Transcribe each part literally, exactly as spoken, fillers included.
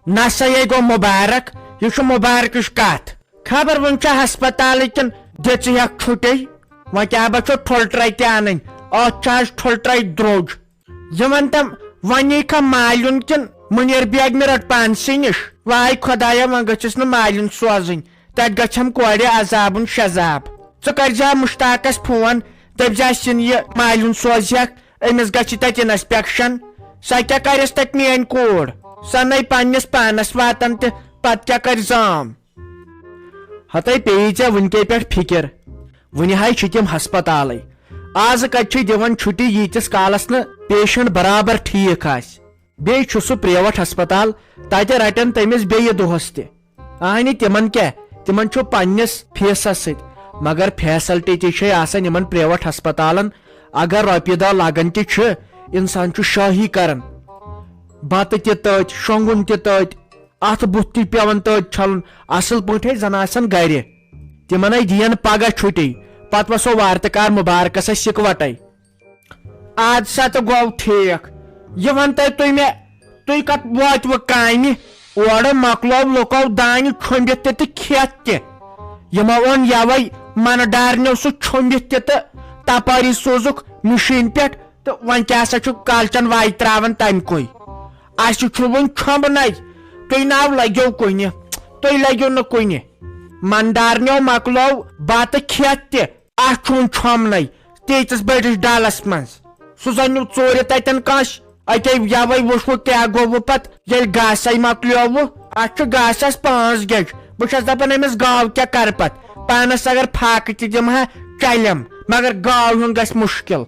نسا یے گوٚو مُبارک، یہِ چھُ مُبارکٕچ کتھ۔ خبر وۄنۍ چھا ہسپتالٕے کِنہٕ دِژٕہَکھ چھُٹی؟ وۄنۍ کیٛاہ با چھُ ٹھُلہٕ ٹرٛے تہِ انٕنۍ؟ اتھ چھِ آز ٹھُلہٕ ٹرٛے درٛوج۔ یہِ ون تم، وۄنۍ یی کھا مالیُن کِنہٕ مُنیر بیگمہِ رٹ پانسٕے نِش؟ واے خۄدایا، وۄنۍ گٔژھِس نہٕ مالیُن سوزٕنۍ، تتہِ گژھٮ۪م کورِ عذابُن شذاب۔ ژٕ کٔرۍ زِ ہا مشتاقس فون، دٔپۍ زِ ہس یِن یہِ مالیُن سوزِ ہکھ، أمِس گژھِ تتہِ انسپیکشن۔ سۄ کیٛاہ کرٮ۪س تتہِ میٲنۍ کوٗر؟ سۄ نے پننِس پانس واتان تہِ، پتہٕ کیٛاہ کرِ زام؟ ہتے پیٚیی ژےٚ وٕنکے پٮ۪ٹھ فِکر، وٕنہِ ہاے چھِ تِم ہسپتالٕے۔ آز کتہِ چھِ دِوان چھُٹی ییٖتِس کالس نہٕ پیشنٹ برابر ٹھیٖک آسہِ؟ بیٚیہِ چھُ سُہ پریوٹ ہسپتال، تتہِ رٹن تٔمِس بیٚیہِ دۄہس تہِ۔ اہنہِ تِمن کیٛاہ، تِمن چھُ پننِس فیسس سۭتۍ، مگر فیسلٹی تہِ چھے آسان یِمن پریوٹ ہسپتالن۔ اگر رۄپیہِ دہ لگان تہِ چھِ، انسان چھُ شٲہی کران، بتہٕ تہِ تٔتۍ، شۄنٛگُن تہِ تٔتۍ، اتھ بُتھ تہِ پٮ۪وان تٔتۍ چھلُن۔ اصل پٲٹھۍ زن آسن گرِ۔ تِمن ہے دِین پگاہ چھُٹی، پتہٕ وسو وارٕ تہٕ کار مُبارکس أسۍ یکوٹے۔ اد سا تہٕ گوٚو ٹھیک۔ یہِ ون تۄہہِ تُہۍ مےٚ، تُہۍ کتھ وٲتوٕ کامہِ؟ اورٕ مۄکلوو لُکو دانہِ چھۄمبِتھ تہِ تہٕ کھٮ۪تھ تہِ۔ یِمو اوٚن یوے منہٕ ڈارنیو سُہ چھۄمبِتھ تہِ تہٕ تپٲری سوٗزُکھ مِشیٖن پٮ۪ٹھ۔ تہٕ وۄنۍ کیٛاہ سا چھُ کالچن واے تراوان تمہِ کُے؟ اسہِ چھُ وُنہِ چھۄمبنَے، تُہۍ ناو لگیو کُنہِ، تُہۍ لگیو نہٕ کُنہِ۔ منہٕ ڈارنیو مۄکلوو بتہٕ کھٮ۪تھ تہِ، اتھ چھُ وُنہِ چھۄمبنَے تیٖتِس بٔڑِس ڈلس منٛز۔ سُہ زن نیوٗ ژوٗرِ تتٮ۪ن کٲنٛسہِ۔ اتے یوے وُچھوٕ کیٛاہ گوٚوٕ پتہٕ، ییٚلہِ گاسے مۄکلیووٕ۔ اتھ چھُ گاسس پانٛژھ گیٚج۔ بہٕ چھَس دپان، أمِس گاو کیٛاہ کرٕ پتہٕ؟ پانس اگر فاقہٕ تہِ دِمہٕ ہا، چلٮ۪م، مگر گاو ہیوٚن گژھِ مُشکل۔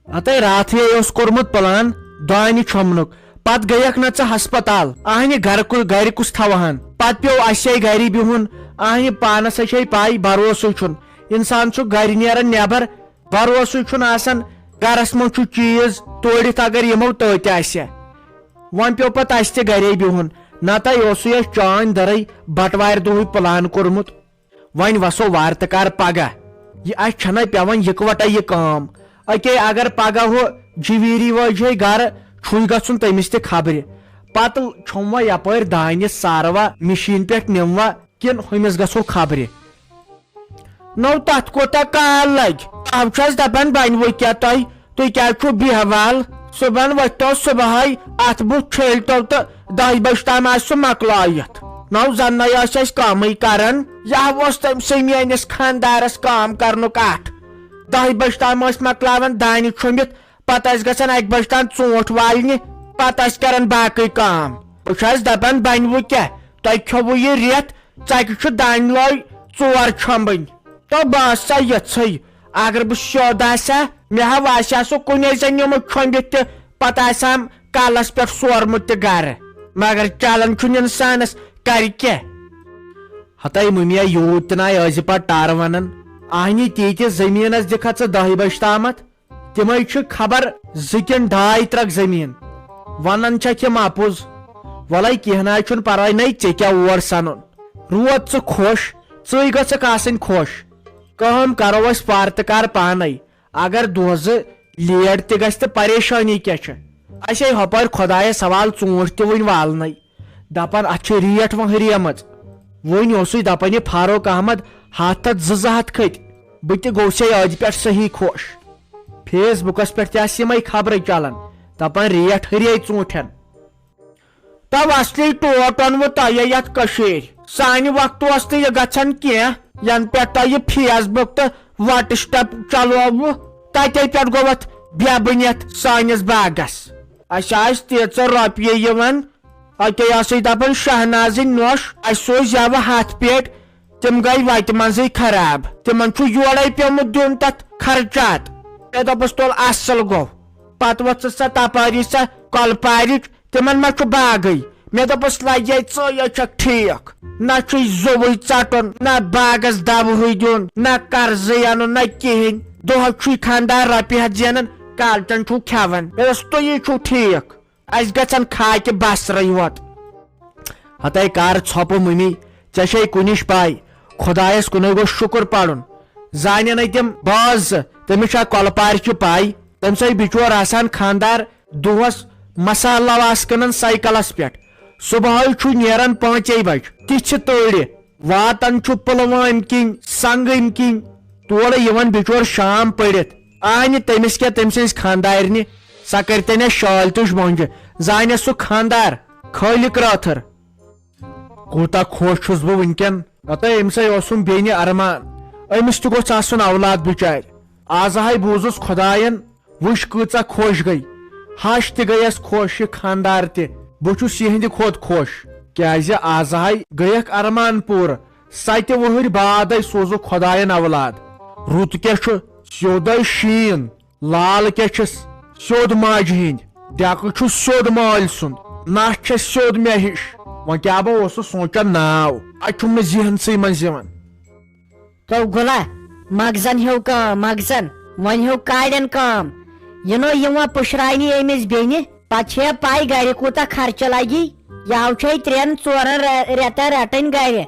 اتے راتھٕے اوس کوٚرمُت پلان دانہِ چھۄمبنُک، پتہٕ گٔیکھ نہ ژٕ ہسپتال۔ اہنہِ گرٕ کُ-، گرِ کُس تھاوہن؟ پتہٕ پیوٚو اسے گرِ بِہُن۔ اہنہِ پانس ہے چھے پاے، بھروسٕے چھُنہٕ۔ انسان چھُ گرِ نیران نٮ۪بر، بھروسٕے چھُنہٕ آسان۔ گرس منٛز چھُ چیٖز، تورِتھ اگر یِمو تہٕ تہِ آسہِ۔ وۄنۍ پیوٚو پتہٕ اسہِ تہِ گرے بِہُن، نتہٕ اوسُے اسہِ چانۍ درٕے بٹوارِ دۄہٕے پلان کوٚرمُت۔ وۄنۍ وسو وارٕ تہٕ کار پگاہ۔ یہِ اسہِ چھنہ پٮ۪وان یکوٹے یہِ کٲم۔ اکے اگر پگاہ ہُہ جویری وٲجۍ ہے گرٕ، چھُے گژھُن تٔمِس تہِ خبرِ۔ پتہٕ چھوٚموا یپٲرۍ دانہِ ساروا مِشیٖن پٮ۪ٹھ نِموا کِنہٕ ہُمِس گژھو خبرِ؟ نو تتھ کوٗتاہ کال لگہِ؟ بہٕ چھَس دپان بنہِ وۄنۍ کیٛاہ تۄہہِ؟ تُہۍ کیٛازِ چھِو بیہوال؟ صُبحن ؤتھۍتو صُبحٲے، اَتھ بُتھ چھٔلۍتو تہٕ دَہہِ بجہِ تام آسہِ سُہ مۄکلٲیِتھ۔ نو زَن نَے ٲسۍ أسۍ کٲمٕے کران۔ یہِ ہا اوس تٔمۍ سٕے میٲنِس خانٛدارَس کٲم کرنُک اَٹھ۔ دَہہِ بجہِ تام ٲسۍ مۄکلاوان دانہِ چھوٚمبِتھ، پتہٕ ٲسۍ گژھان اَکہِ بجہِ تام ژوٗنٛٹھۍ والنہِ، پتہٕ ٲسۍ کران باقٕے کٲم۔ بہٕ چھَس دپان بنہِ وۄنۍ کیٛاہ؟ تۄہہِ کھیوٚوُ یہِ رٮ۪تھ، ژَکہِ چھُ دانہِ لٲے ژور چھۄمبٕنۍ۔ تو بہٕ آسہٕ سا یَژھٕے، اگر بہٕ سیوٚد آسہٕ ہا، مےٚ ہا آسہِ ہا سُہ کُنے زَن نیوٗمُت چھۄمبِتھ تہِ، پتہٕ آسہِ ہم کلس پٮ۪ٹھ سورمُت تہِ گرٕ۔ مگر چلان چھُنہٕ انسانس، کرِ کیٛاہ؟ ہتے مُمیا یوٗت تہِ ناے ٲسۍ پتہٕ ٹر ونان۔ اہنی تیٖتِس زٔمیٖنس دِکھا ژٕ دَہہِ بجہِ تامتھ؟ تِمے چھِ خبر زٕ کِنہٕ ڈاے ترکھ زٔمیٖن۔ ونان چھکھ یِم اپُز۔ وَلَے کینٛہہ نہ حظ چھُنہٕ پرواے، نَے ژےٚ کیٛاہ اور سَنُن۔ روز ژٕ خۄش، ژٕے گژھکھ آسٕنۍ خۄش۔ کٲم کرو أسۍ وارٕ تہٕ کار پانے۔ اگر دۄہ زٕ لیٹ تہِ گژھِ تہٕ پریشٲنی کیٛاہ چھِ؟ اَسے ہۄپٲرۍ خۄدایس حوالہٕ ژوٗنٛٹھۍ تہِ وُنہِ والنَے۔ دپان اتھ چھِ ریٹ وۄنۍ ہُریمٕژ۔ وۄنۍ اوسُے دپان یہِ فاروق احمد ہتھ تہٕ زٕ زٕ ہتھ کھٔتۍ۔ بہٕ تہِ گوٚوسے أتھۍ پٮ۪ٹھ صحیح خۄش۔ فیس بُکس پٮ۪ٹھ تہِ آسہٕ یِمے خبرٕ چلان، دپان ریٹ ہُریے ژوٗنٛٹھٮ۪ن۔ تو اصلی ٹوٹھ اوٚنوٕ تۄہہِ یتھ کٔشیٖرِ۔ سانہِ وقتہٕ اوس نہٕ یہِ گژھان کینٛہہ، ینہٕ پٮ۪ٹھ تۄہہِ یہِ فیس بُک تہٕ وٹس ایپ چلووٕ، تتے پٮ۪ٹھ گوٚو اتھ بے بُنیتھ سٲنِس باغس۔ اسہِ آسہٕ تیٖژاہ رۄپیہِ یِوان، اکے ٲسٕے دپان شہنازٕنۍ نوٚش، اسہِ سوٗز یوٕ ہتھ پیٹہِ، تِم گٔے وتہِ منٛزٕے خراب۔ تِمن چھُ یورے پیومُت دیُن تتھ خرچات۔ مےٚ دوٚپُس، تُل اصل گوٚو۔ پتہٕ ؤژھٕس سۄ تپٲری سۄ کۄلپارِچ، تِمن ما چھُ باغٕے؟ مےٚ دوٚپُس، لگے ژٕے یٲژ چھکھ ٹھیک، نہ چھُے زُوٕے ژٹُن، نہ باغس دوہٕے دیُن، نہ قرضٕے انُن، نہ کِہینۍ۔ دۄہس چھُے خانٛدار رۄپیہِ ہتھ زینان، کالچن چھُو کھٮ۪وان۔ مےٚ دوٚپُس، تُہی چھُو ٹھیک۔ اسہِ گژھن خاکہِ بصرٕے یوت۔ ہتے کر ژھۄپہٕ مُمی، ژےٚ چھے کُنِچ پاے، خۄدایس کُنے گوٚژھ شُکر پرُن۔ زانن ہے تِم باز زٕ، تٔمِس چھا کۄلہٕ پارِ چھِ پاے؟ تٔمۍ سٕے بِچور آسان خانٛدار دۄہس مسالہٕ لواس کٕنان سایکلس پٮ۪ٹھ۔ صبحٲے چھُ نیران پانٛژے بج، تِژھِ تٲرِ واتان چھُ پُلوامہِ کِنۍ، سنگمہِ کِنۍ، تورٕ یِوان بِچور شام پٔرِتھ۔ آنہِ تٔمِس کیٛاہ تٔمۍ سٕنٛزِ خانٛدارنہِ، سۄ کٔرتن اَسہِ شالہِ تُج مۄنٛجہِ، زانٮ۪س سُہ خانٛدار خٲلِق رٲتھٕر۔ کوٗتاہ خۄش چھُس بہٕ وٕنکٮ۪ن۔ ہتہ أمۍ سٕے اوسُم بیٚنہِ ارمان، أمِس تہِ گوٚژھ آسُن اولاد بِچارِ۔ آز ہاے بوٗزُس خۄداین، وٕچھ کۭژاہ خۄش گٔے۔ ہش تہِ گٔیس خۄش، یہِ خانٛدار تہِ۔ بہٕ چھُس یِہنٛدِ کھۄتہٕ خۄش، کیازِ آز ہاے گٔیکھ ارمان پوٗرٕ۔ ستہِ وُہٕرۍ بعدے سوزُکھ خۄداین اولاد۔ رُت کیٛاہ چھُ، سیوٚدے شیٖن۔ لال کیٛاہ چھِس؟ سیوٚد ماجہِ ہِنٛدۍ۔ ڈیکہٕ چھُ سیوٚد مٲلۍ سُنٛد۔ نس چھےٚ سیوٚد مےٚ ہِش۔ وۄنۍ کیٛاہ بہٕ اوسُس سونٛچان ناو، اتہِ چھُم نہٕ ذہنسٕے منٛز یِوان۔ تو گُلا، مغزن ہیو کٲم، مغزن، وۄنۍ ہیو کاڑٮ۪ن کٲم۔ یہِ نو یِوان پُشراونہِ أمِس بیٚنہِ، پتہٕ چھے پاے گرِ کوٗتاہ خرچہٕ لگی۔ یاو چھے ترٛٮ۪ن ژورن رے-، رٮ۪تن رٹٕنۍ گرِ۔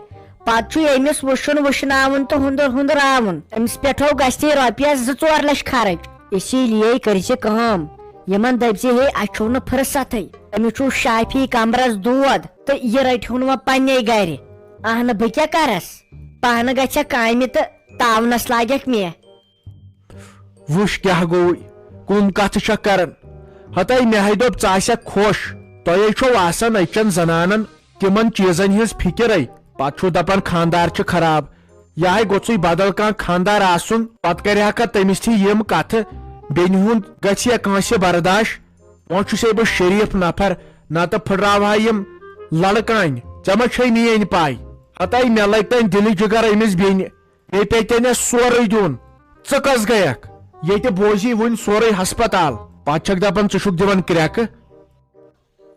پتہٕ چھُ أمِس وٕچھُن وٕشناوُن تہٕ ہُنٛدُر ہُنٛدراوُن۔ أمِس پٮ۪ٹھو گژھِ تہِ رۄپیس زٕ ژور لچھ خرٕچ۔ اسی لیے کٔرۍ زِ کٲم، یِمن دٔپۍ زِ ہے، اسہِ چھُو نہٕ فرصتھٕے۔ أمِس چھُو شافی کمرس دود تہٕ یہِ رٹہِ ہُن وۄنۍ پننے گرِ۔ اہنہٕ، بہٕ کیٛاہ کرس؟ پانہٕ گژھکھ کامہِ تہٕ تاونس لاگکھ مےٚ۔ وٕچھ کیٛاہ گوٚوُے، کٕم کتھٕ چھکھ کران؟ ہتاے مےٚ ہے دوٚپ ژٕ آسکھ خۄش۔ تۄہے چھو آسان أزچٮ۪ن زنانن تِمن چیٖزن ہٕنٛز فِکرے۔ پتہٕ چھُو دپان خانٛدار چھُ خراب۔ یہِ ہے گوٚژھُے بدل کانٛہہ خانٛدار آسُن، پتہٕ کرِہا کھا تٔمِس تہِ یِم کتھٕ، بیٚنہِ ہُنٛد گژھِ یا کٲنٛسہِ برداش؟ وۄنۍ چھُسے بہٕ شریٖف نفر، نتہٕ پھٕٹراوہا یِم لڑکانۍ۔ ژےٚ ما چھے میٲنۍ پاے؟ ہتاے مےٚ لگہِ تانۍ دِلہِ جگر أمِس بیٚنہِ۔ مےٚ پیٚیہِ تیٚلہِ سورُے دیُن۔ ژٕ کس گٔیکھ؟ ییٚتہِ بوزی وُنہِ سورُے ہسپتال۔ پتہٕ چھکھ دپان ژٕ چھُکھ دِوان کرٛٮ۪کہٕ۔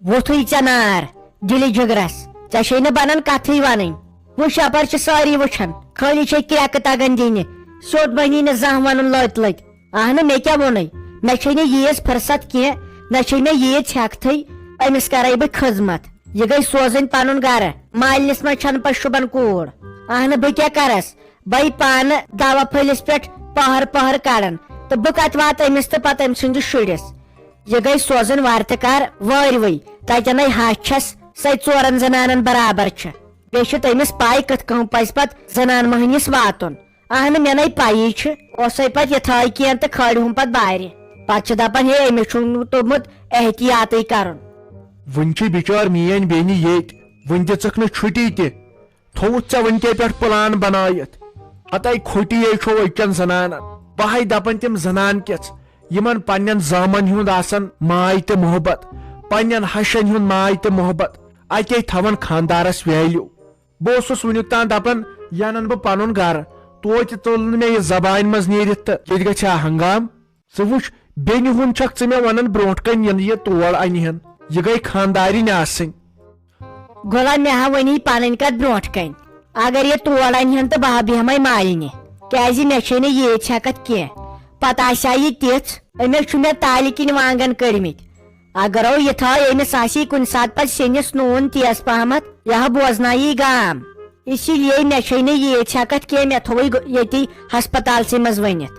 ووتھُے ژےٚ نار دِلہِ جگرس، ژےٚ چھے نہٕ بنان کتھٕے ونٕنۍ۔ وٕچھ یپٲرۍ چھِ سٲری وٕچھان، خٲلی چھے کرٛٮ۪کہٕ تگان دِنہِ، سیوٚد بنی نہٕ زانٛہہ ونُن لٔتۍ لٔتۍ۔ اہنہٕ، مےٚ کیٛاہ ووٚنُے؟ مےٚ چھے نہٕ ییٖژ فرصت کینٛہہ، نہ چھے مےٚ ییٖژ ہٮ۪کتھٕے، أمِس کرے بہٕ خدمت۔ یہِ گٔے سوزٕنۍ پنُن گرٕ، مالِنِس منٛز چھنہٕ پتہٕ شوٗبان کوٗر۔ اہنہٕ، بہٕ کیٛاہ کرس؟ بے پانہٕ دوا پھٔلِس پٮ۪ٹھ پہر پہر کڑان، تہٕ بہٕ کتہِ واتہٕ أمِس تہٕ پتہٕ أمۍ سٕنٛدِس شُرِس؟ یہِ گٔے سوزٕنۍ وارٕ تہٕ کار وٲرۍ وٲرۍ، تتٮ۪نے ہش چھس سۄے ژورن زنانن برابر چھِ۔ بیٚیہِ چھِ تٔمِس پاے کِتھ کٔنۍ پزِ پتہٕ زنان مٔہنِس واتُن۔ اہنہٕ، مےٚ نے پیی چھِ، اوسے پتہٕ یِتھٲے کینٛہہ تہٕ کھٲلۍ ہُم پتہٕ بارِ۔ پتہٕ چھِ دپان، ہے، أمِس چھُنہٕ توٚگمُت احتیاطٕے کرُن۔ وُنہِ چھِ بِچٲر میٲنۍ بیٚنہِ ییٚتۍ، وُنہِ دِژٕکھ نہٕ چھُٹی تہِ۔ تھوٚوُتھ ژےٚ وٕنکے پٮ۪ٹھ پلان بنٲیِتھ؟ ہتے کھوٹی یے چھو أزچٮ۪ن زنانن۔ بہے دپان تِم زنان کِژھ، یِمن پننٮ۪ن زامن ہُنٛد آسان ماے تہٕ محبت، پننٮ۪ن ہشن ہُنٛد ماے تہٕ محبت، اتے تھاوان خاندارس ویلیو۔ بہٕ اوسُس وُنیُک تام دپان، ینن بہٕ پنُن گرٕ، توتہِ ژوٚل نہٕ مےٚ یہِ زبانہِ منٛز نیٖرِتھ تہٕ ییٚتہِ گژھِ ہا ہنگام۔ ژٕ وٕچھ، بیٚنہِ ہُنٛد چھکھ ژٕ مےٚ ونان برونٛٹھ کنہِ یِنہٕ یہِ تور انہِ ہن، یہِ گٔے خاندارِنۍ آسٕنۍ۔ گوٚلا مےٚ ہا ؤنی پنٕنۍ کتھ برونٛٹھ کنہِ، اگر یہِ تور انہِ ہن تہٕ بہٕ ہا بیہمے مالِنہِ، کیازِ مےٚ چھے نہٕ ییٖژ ہٮ۪کتھ کینٛہہ۔ پتہٕ آسہِ ہا یہِ تِژھ، أمِس چھُ مےٚ تالہِ کِنۍ وانگن کٔڑمٕتۍ۔ اگرو یہِ تھاو أمِس آسی کُنہِ ساتہٕ پتہٕ سِنِس نوٗن تیز پہمتھ، یہِ ہا بوزنایہِ گام۔ اسی لیے مےٚ چھے نہٕ ییٖژ ہٮ۪کتھ کینٛہہ، مےٚ تھووُے گو-، ییٚتی ہسپتالسٕے منٛز ؤنِتھ۔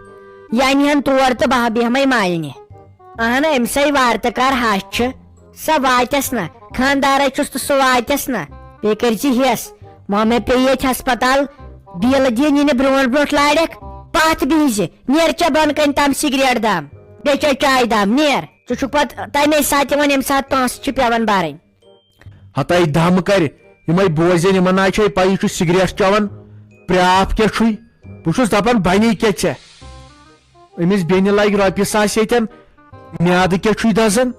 یہِ انہِ ہن تور تہٕ بہٕ ہا بیہمے مالِنہِ۔ اہن، أمۍ سٕے وارٕ تہٕ کار ہش چھِ۔ سۄ واتٮ۪س نہ، خاندارے چھُس تہٕ سُہ واتٮ۪س نہ۔ بیٚیہِ کٔرۍ زِ ہٮ۪س، مہ مےٚ پیٚیہِ ییٚتہِ ہسپتال بیلہٕ دِنۍ یِنہٕ برونٛٹھ برونٛٹھ لارٮ۪کھ۔ پتھ بِہزِ، نیر ژےٚ بۄن کنہِ تام سگریٹ دام، بیٚیہِ چےٚ چایہِ دام، نیر۔ ژٕ چھُکھ پتہٕ تمے ساتہٕ یِوان ییٚمہِ ساتہٕ پونٛسہٕ چھِ پٮ۪وان برٕنۍ۔ ہتاے دم کرِ، یِمے بوزن، یِمن نہ چھے پَیی چھُ سگریٹ چٮ۪وان، پرٛاپھ کیٛاہ چھُے؟ بہٕ چھُس دپان بنی کیٛاہ ژےٚ؟ أمِس بیٚنہِ لگہِ رۄپیہِ ساس ییٚتٮ۪ن، میادٕ کیٛاہ چھُے دزان؟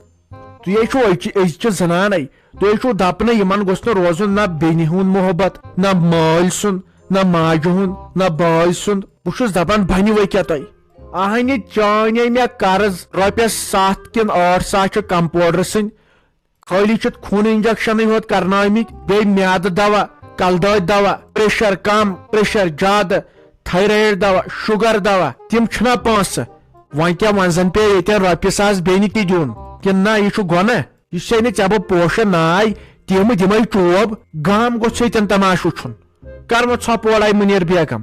تُہۍ ہے چھِو أزچہِ، أزچہِ زنانے، تُہۍ ہے چھِو دپنہٕ یِمن گوٚژھ نہٕ روزُن نہ بیٚنہِ ہُنٛد محبت، نہ مٲلۍ سُنٛد، نہ ماجہِ ہُنٛد، نہ بٲے سُنٛد۔ بہٕ چھُس دپان بنہِ وۄنۍ کیٛاہ تۄہہِ؟ اہنہِ چٲنۍ ہے مےٚ قرض رۄپیس ستھ کِنہٕ ٲٹھ ساس چھِ کمپاوڈر سٕنٛدۍ، خٲلی چھُ خوٗن انجیکشنٕے ہوت کرنٲومٕتۍ، بیٚیہِ میادٕ دوا، کلہٕ دٲدۍ دوا، پریشر کم، پریشر زیادٕ، تھایرایڈ دوا، شُگر دوا، تِم چھِنہ پونٛسہٕ؟ وۄنۍ کیٛاہ، وۄنۍ زن پیٚیہِ ییٚتٮ۪ن رۄپیہِ ساس بیٚنہِ تہِ دیُن؟ کِنہٕ نہ، یہِ چھُ گۄناہ؟ یہِ چھے نہٕ ژےٚ بہٕ پوشہٕ ناے، تِم دِمے چوب، گام گوٚژھ ییٚتٮ۪ن تماشہٕ وُچھُن۔ کر وۄنۍ ژھۄپہٕ وۄڑاے مُنیر بیگم،